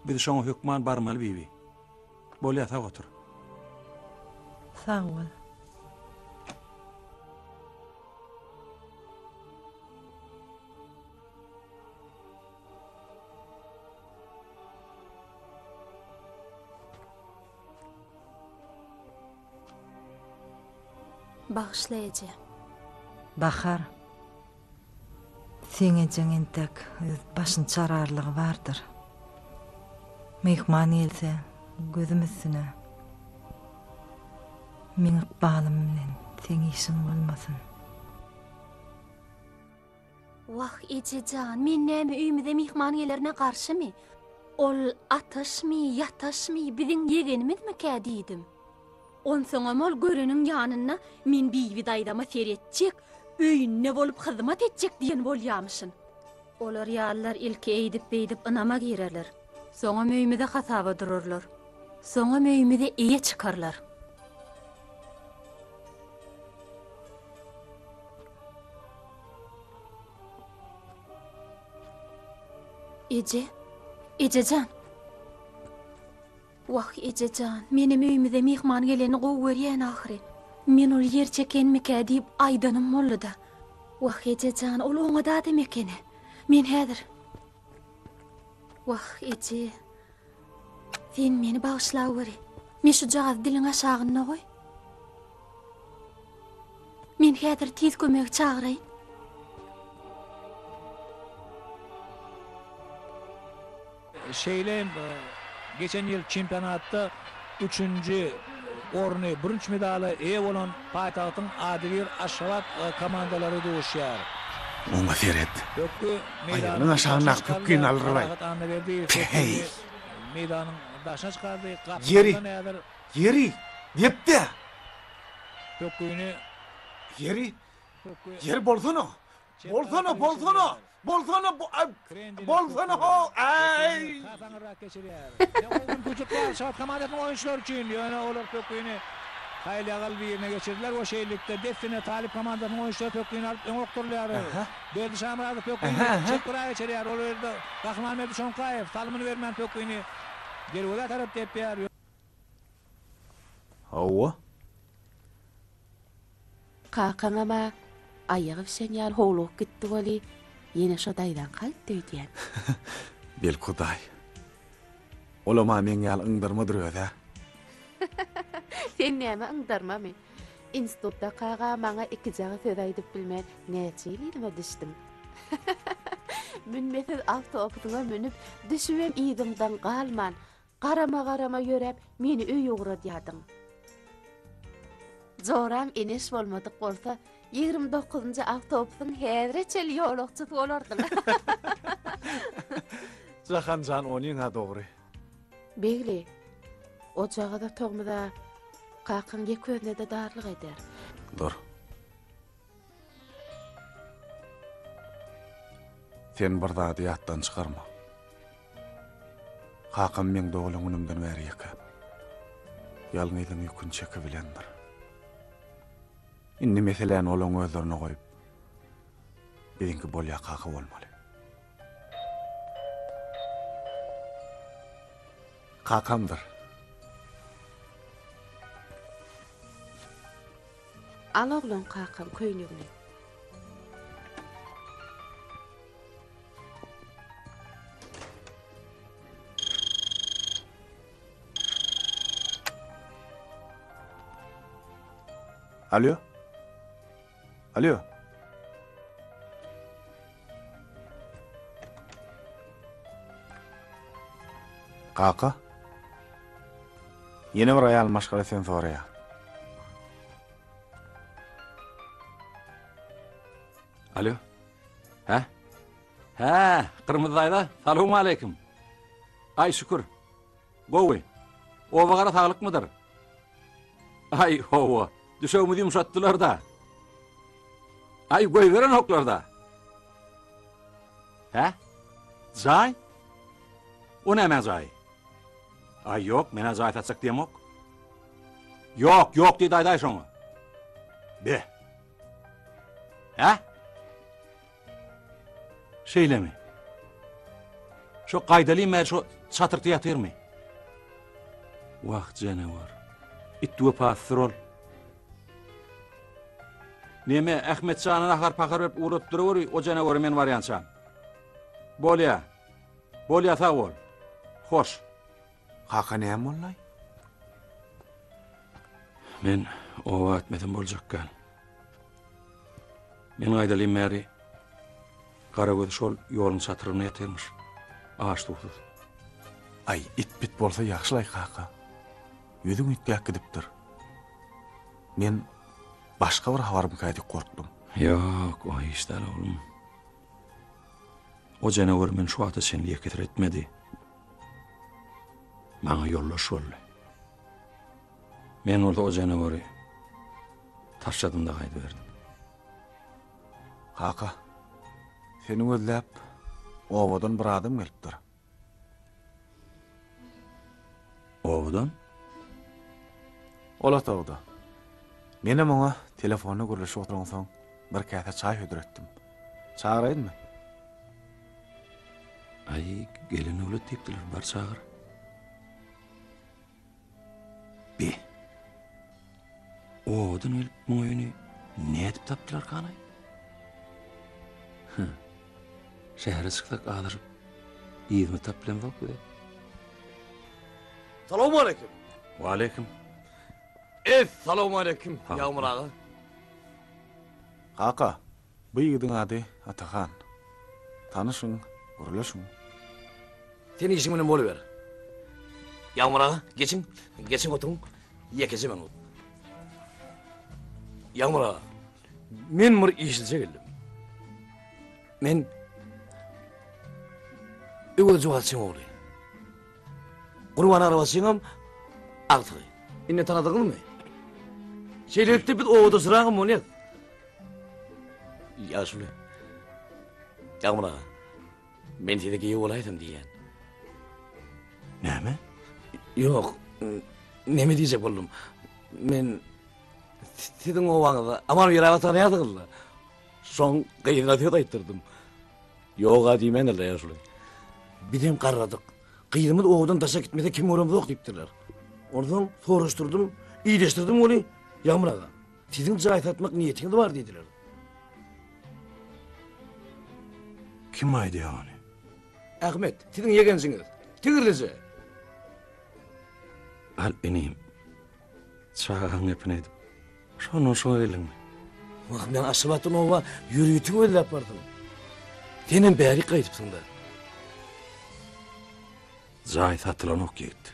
Biz şoňa hökman barmaly, Bibi. Bolýa, sag otur. Sag bol. Bagyşla eje. Bahar. Seň ejeň entek öz başyny çararlygy bardyr. Myhman gelse, gözüm üstüne. Meň ykbalym bilen seň işiň bolmasyn. Wah, eje jan, men näme öýümize myhman gelerine garşymy? Ol ataşmy, ýataşmy, biziň ýegenimizmikä diýdim. Onsoňam ol göreniň ýanynda men Bibi daýzama seretjek, öýünde bolup hyzmat etjek diýen bolýamyşyn. Olar ýalylar ilki eýdip-beýdip ynama girerler. Soňam öýümize hasaba durarlar. Soňam öýümize eýe çykarlar. Eje, eje jan. Wah, eje jan, menem öýümize myhman geleni gowy görýän ahyry. Men ol ýer çekenmikä diýip aýdanym boldy-da. Wah, eje jan, ol oňat adam ekeni. Men häzir. Wah, eje. Sen meni bagyşlaweri. Men şujagazy diliň aşagynda goý. Men häzir tiz kömegi çagyraýyn. Şeýle hem geçen ýyl çempionatda üçünji orny, bürünç medala eýe bolan paýtagtyň adybir Aşgabat komandalary duşýar. Oňa seret. Pökgi Aýagynyň meýdanyň daşyna aşagyndaky çykarylýar. pökgini aldyr-aý. Parahat Annaberdiýew Päheý! pökgini meýdanyň daşyna çykardy. Ýeri, Gapdaldan häzir. ýeri, dep-de! Pökgini. Ýeri, ýeri bolsana! Bolsana, bolsana! Bolsana, bolsana ho, äý! Has aňyrrak geçirýär. Ne gowy mümkinçilik bar Aşgabat komandasynyň oýunçylary üçin, ýöne olar pökgini haýal-ýagal birine geçirdiler we şeýlelikde dessine Talyp komandasynyň oýunçylary pökgini alyp öňe okdurylýar. Berdi Şamyradow pökgini çep gyra geçirýär, ol ýerde Gahrymanberdi Şoňkaýew salymyny bermän pökgini derwezä tarap depýär. Hawa. Kakaňam-a aýagy bişen ýaly howlugyp gitdi weli, ýene şo daýzaňka gitdi öýdýän. Belki Hudaý. Olam-a meň ýaly yňdarmadyr öz-ä. Sen näme yňdarmamy? Institutdakaga maňa ikijagaz söz aýdyp bilmän näçe ýyl yzyma düşdüň. Münmesiz awtobusyňa münüp, düşübem yzymdan galman, Garama-garama ýöräp, meni öýe ugradýardyň. Joram Eneş bolmadyk bolsa, 29 dokuzynjy awtobusyň häzire çenli ýolagçysy bolardyň. Jahan jan onyň-a dogry. Begli, ojagaz otagymyz-a kakaň ýeke özüne-de darlyk eder. Dur. Sen bir zady ýatdan çykarma. Kakam meň doglan günümden bäri ýeke. Ýalňyzyň ýüküni çekibilendir. Indi meseläni olaň özlerine goýup, biziňki bolýa kaka bolmaly. Kakamdyr. Al oglan kakaň köýnegini. Alo? Alo? Kaka? Ýene bir aýal maşgala seni soraýar. Alo? Hä? Hä, Gyrmyzy daýza, salowmaleýkim. Aý, şükür. Gowy. Oba gara saglykmydyr? Aý, hawa, düşegimizi ýumşatdylar-da. Aý, goýberenoklar-da. Hä? Jaý? O nämäň jaýy? Aý, ýok, men-ä jaý satjak diýemok. Ýok, ýok diýdi aýdaý şoňa. Be. Hä? Şeýlemi? Şo gaýdalym bäri şo çatyrda ýatyrmy? Wah, janawar. It wepasyzdyr ol. Neme, Ahmet jana nahar-pahar berip ugradyp duraweri o janawara men barýançam. Bolýa. Bolýa, sag bol. Hoş. Kaka näme boldy? Men oba gitmesem boljakkan. Men gaýdalym bäri Garagöz şol ýoluň çatrygynda ýatyrmyş. Aç-suwsuz. Aý, it-bit bolsa ýagşylaý kaka. Ýüzüň üýtgäp gidipdir. Men başga bir habarmyka diýip gorkdum. Ýok, o hiç däl oglum. O janawer meni şu wagta çenli ýekesir etmedi. Maňa ýoldaş boldy. Men bolsa o janawary taşladym-da gaýdyberdim. Kaka, seni gözläp obadan bir adam gelipdir. Obadan? Ol otagda. Menem oňa telefonda gürleşip oturansoň bir käse çaý hödür etdim. Çagyraýynmy? Aý, gelen döwlet diýipdiler, bar çagyr. Obadan gelip muň öýüni nädip tapdylarkanaý? Hä. Şähere çyksak azaşyp yzyny tapyp bilemzok bize. Salowmaleýkim. Waleýkim. Essalowmaleýkim, Ýagmyr aga. Kaka, bu ýigidiň ady Atahan. Tanyşyň, gürleşiň. Sen işiň bilen boluber. Ýagmyr aga, geçiň, geçiň oturyň. Ýekeje minut. Ýagmyr aga, men bir işlije geldim. Men Öwez juwazçyň ogly. Gurban arabaçyňam agtygy. Indi tanadyňyzmy? Şeýlelikde biz obadaşragam bolýas. Ýaşuly. Ýagmyr aga. Men size giýew bolaýsam diýýän. Näme? Ýok. Näme diýjek boldum? Men siziň obaňyzda Aman bir aga tanaýarsyňyz-la. Şoň gyzyna söz aýtdyrdym. Ýog-a diýmändirler ýaşuly. Bizem garradyk. Gyzymyz obadan daşa gitmese kim göremzok diýipdirler. Onsoň soraşdyrdym, ideşdirdim weli, Ýagmyr aga, siziň jaý satmak niýetiňiz bar diýdiler. Kim aýdýar ony? Ahmet, siziň ýegenjiňiz. Tigirlije. Al inim. Çagaň gepini edip, şondan şoňa geldiňmi? Wah, men Aşgabatdan oba ýörite gözläp bardym. Senem bärik gaýdypsyň-da. Jaý satylanok ýigit.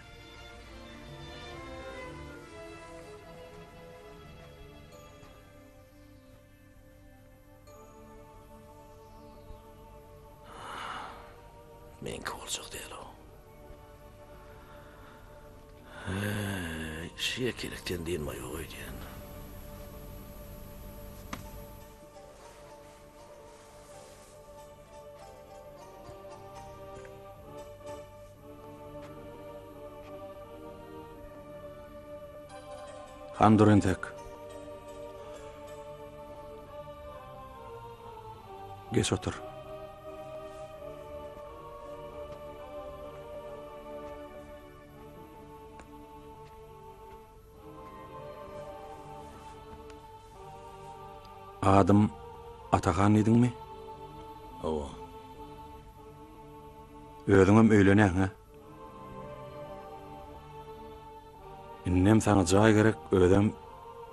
Meňki boljak däl-ow. Heý, şu ýekelikden dynma ýok öýdýän. Han dur entek. Geç otur. Adym Atahan diýdiňmi? Hawa. Özüňem öýlenýäň-hä? Indem saňa jaý gerek, özem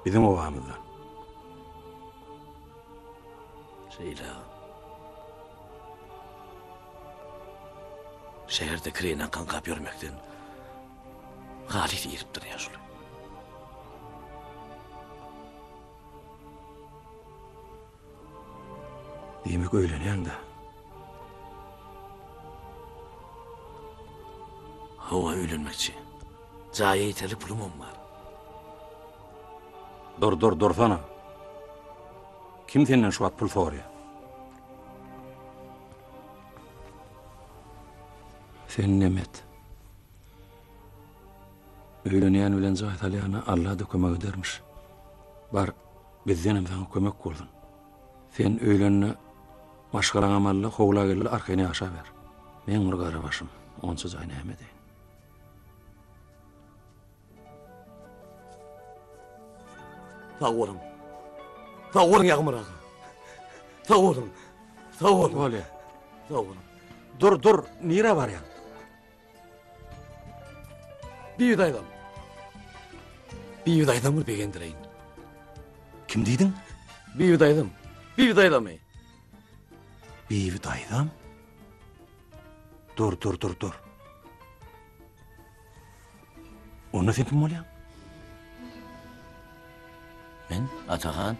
biziň obamyzdan. Şeýle. Şäherde kireýine kaňkap ýörmekden halys iripdir ýaşuly. Diýmek öýlenýäň-dä. Hawa, öýlenmekçi. Jaýa ýeterlik pulumam bar. Dur, dur, dursana. Kim senden şu wagt pul soraýar? Sen nemet. Öýlenýän bilen jaý salýana Alla-da kömek edermiş. Bar, bizdenem saňa kömek bolsun. Sen öýlende maşgalaňam al-da, howla gel-de arkaýyn ýaşaber. Meň bir gara başym, onça jaý näme edeýin? Sag boluň. Sag boluň Ýagmyr aga. Sag boluň. Sag boluň. Bolýar. Sag boluň. Dur, dur, nirä barýaň? Bibi daýzam. Bibi daýzam bir begendireýin. Kim diýdiň? Bibi daýzam. Bibi daýzamy? Bibi daýzam? Dur, dur, dur, dur. Onda sen kim bolýaň? Men Atahan.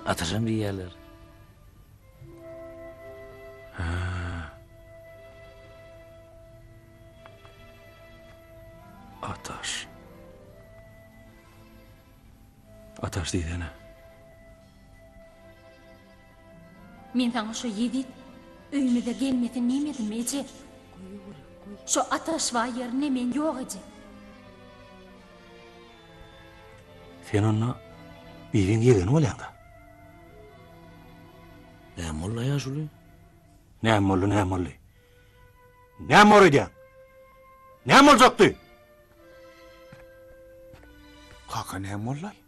Atajan diýýärler. Ha. Ataş. Ataş diýsene. Men saňa şo ýezit öýümize gelmesin diýmedimmi eje? Şo Ataşbaý ýerine men ýok eje. Sen onda Bibiň ýegeni bolýaň-da. Näme boldy ýaşuly? Näme boldy, näme boldy? Näme bor öýdýäň? Näme boljakdy? Kaka. Kaka näme boldy-aý?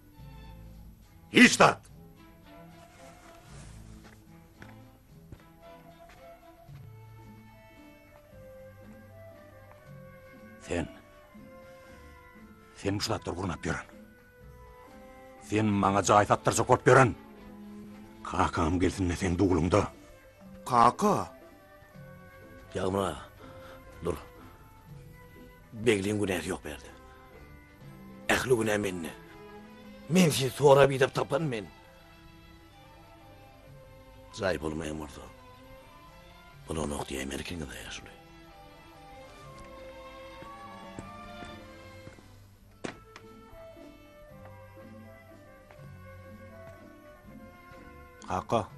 Hiç zat! Sen. Sen şu zatlary gurnap ýören. Sen maňa jaý satdyrjak bolup ýören. Kakam gelsin-de seň dugluňda. Kaka! Ýagmyr aga, dur. Begliň günäsi ýok bärde. Ähli günä mende. Men sizi sorap-idep tapan men. Jaý bolmaýan bolsa, bolanok diýäýmeli ekeniňiz-ä ýaşuly. Kaka,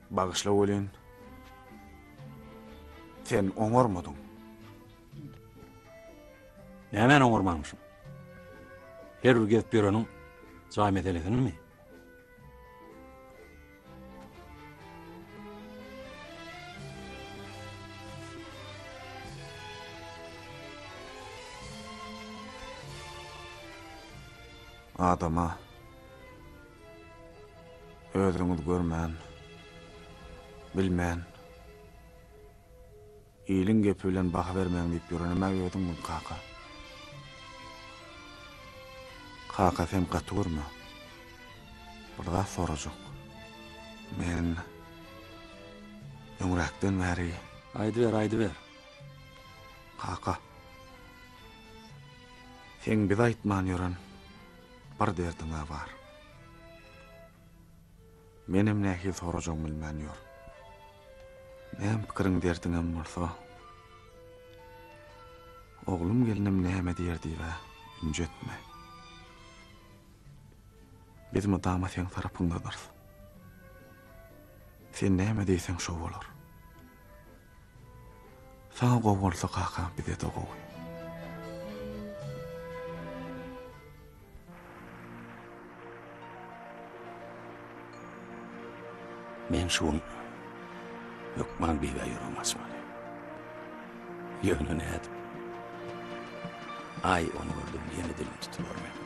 bagyşla welin, sen oňarmadyň. Nämäni oňarmanmyşym? Her bir gezip ýöreniň jaý meselesinimi? Adama özüňiz görmän, bilmän, Iliň gepi bilen baha bermäň diýip ýörenem-ä özüňdiň, kaka. Kaka, sen gaty görme. Bir zat sorajak. Men öňräkden bäri. Aýdyber, aýdyber. Kaka, seň bize aýtman ýören bir derdiň-ä bar. Menem nähili sorajagymy bilmän ýör. Näme pikiriň derdiňem bolsa, oglum gelnim näme diýer diýib-ä ünji etme. Biz mydama seň tarapyňdadyrys. Sen näme diýseň şo bolar. Saňa gowy bolsa kaka bize-de gowy. Men şu gün hökman Bibä ýüregimi açmaly. Ýöne nädip? Aý, ony gördüm, ýene dilim tutular meniň.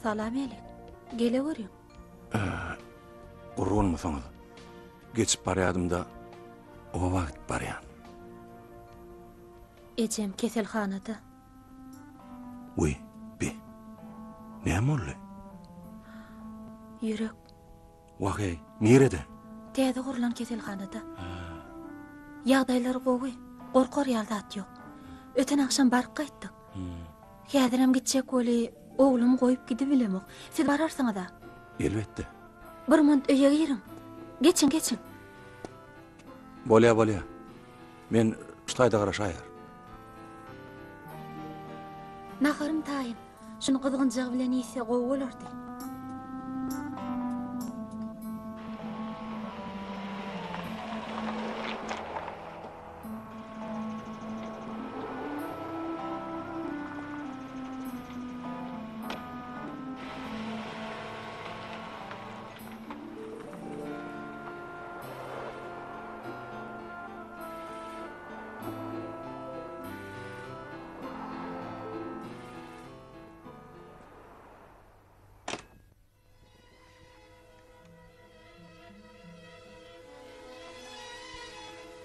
Salam Elek. Gele görüň. Gurgunmysyňyz? Geçip barýadym-da, oba gidip barýan. Ejem keselhanada. Wiý, bi. Näme boldy? Ýürek. Wah-eý, nirede? Täze gurlan keselhanada. Ýagdaýlary gowy, gorkar ýaly zat ýok. Öten agşam baryp gaýtdyk. Häzirem gitjek weli, oglumy goýup gidibilemok. Siz bararsyňyz-a? Elbetde. Bir munt öýe giriň. Geçiň, geçiň. Bolýa, bolýa. Men şu taýda garaşaýar. Naharym taýyn. Şuny gyzgynjagy bilen iýse gowy bolardy.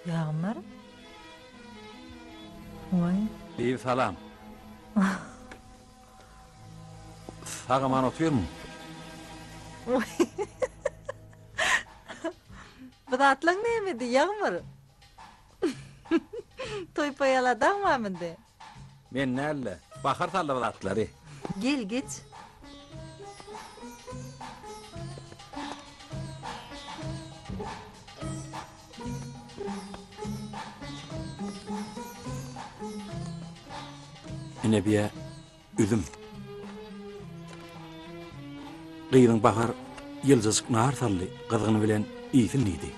Ýagmyr. Oý. Bibi salam. Sag-aman otyrmyň? Oý. Bu zatlaň nämedi, Ýagmyr? Toý paýala dagmam indi. Men däl-de, Bahar saldy bu zatlary. Gel, geç. Ine biýä üzüm. Gyzyň Bahar ýyljajyk nar saldy, gyzgyny bilen iýsin diýdi.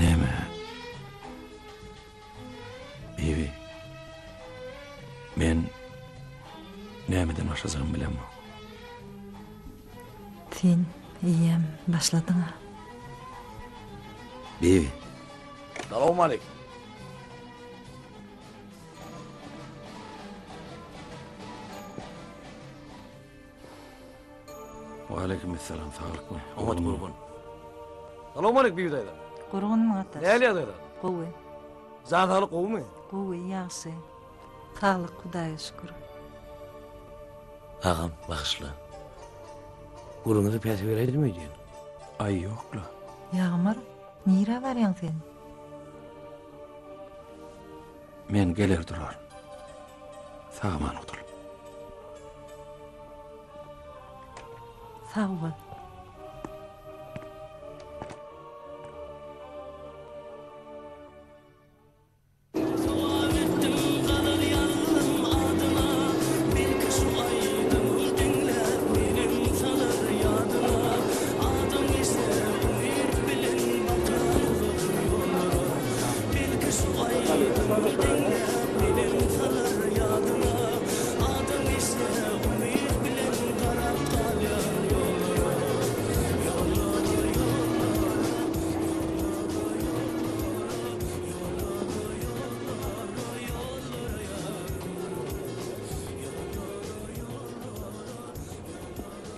Näme? Bibi. Men nämeden başlajagymy bilemok. Sen eýýäm başladyň-a. Bibi. Salowmaleýkim. Waleýkim essalam, saglykmy? Oňat gurban. Salowmaleýkim Bibi daýza. Gurgunmy Ataş? Nähili ýagdaýlar? Gowy. Jan saglyk gowumy? Gowy, ýagşy. Saglyk Hudaýa şükür. Agam, bagyşla. Gürrüňize päsgel beräýdim öýdýän. Aý, ýok-la. Ýagmyr, nirä barýaň sen? Men geler duraryn. Sag-aman gutul. Sag bol.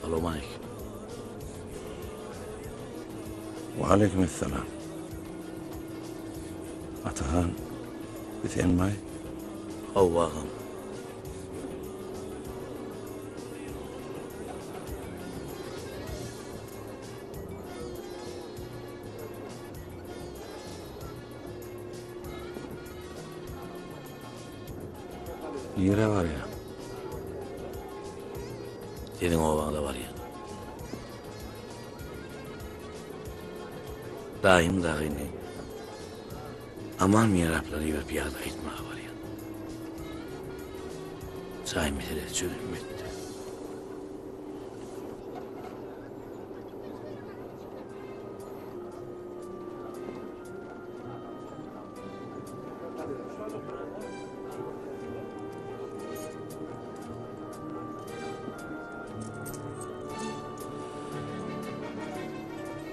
Salowmaleýkim. Waleýkim essalam. Atahan, bi senmaý? Hawa, agam. Nirä barýaň? Seniň obaňda barýan. Daýym dagyny Aman miraplary iberip ýagdaý aýtmaga barýan. Jaý meselesi çözülmedi.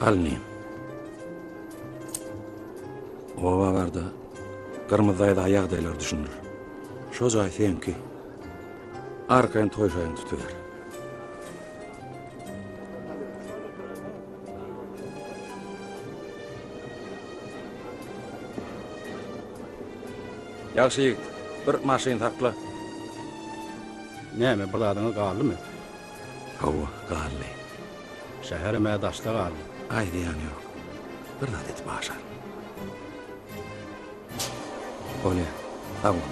Al inim. Oba barda Gyrmyzy daýza ýagdaýlary düşündir. Şo jaý seňki. Arkaýyn toý şaýyňy tutuber. Ýagşy ýigit, bir maşyn sakla. Näme, bir zadyňyz galdymy? Hawa, galdy. Şäherem-ä daşda galdy. Aý, zyýany ýok. Bir zat edip aşar. Bolýa, sag bol.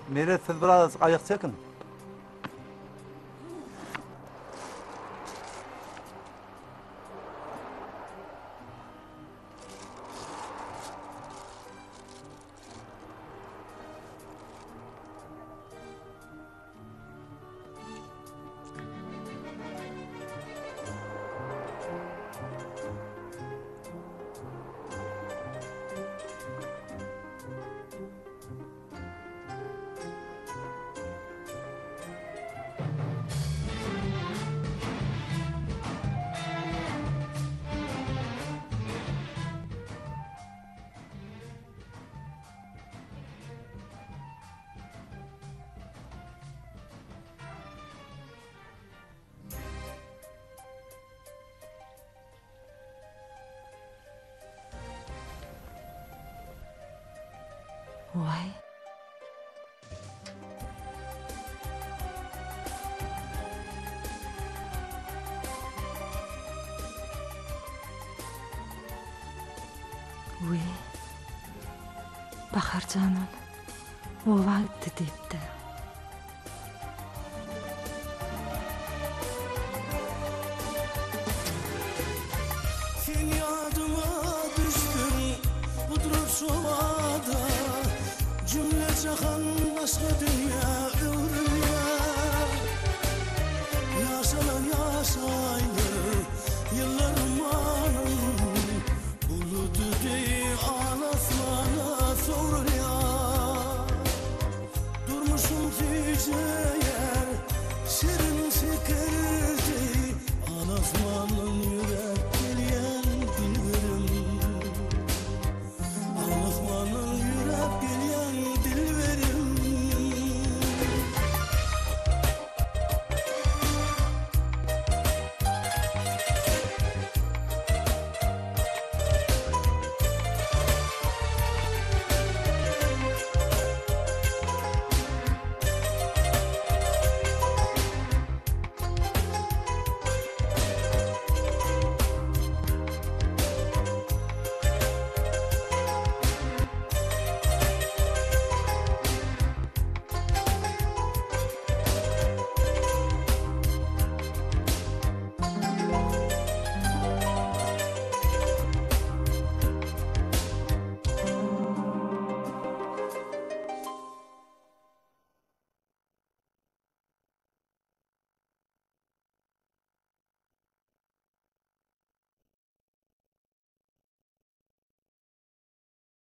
Meret siz birazajyk aýak çekiň. Waý. Wiý. Bahar janam oba gitdi diýipdi. Sen ýadyma düşdüň gudrat şobada Jümle jahan başga dünýä öwrülýär Ýaşalan ýaş aýlar ýyllar ummanyň Buludy deý al asmana sowrulýar Durmuşym süýjeýär şirin şeker deý Al asmana.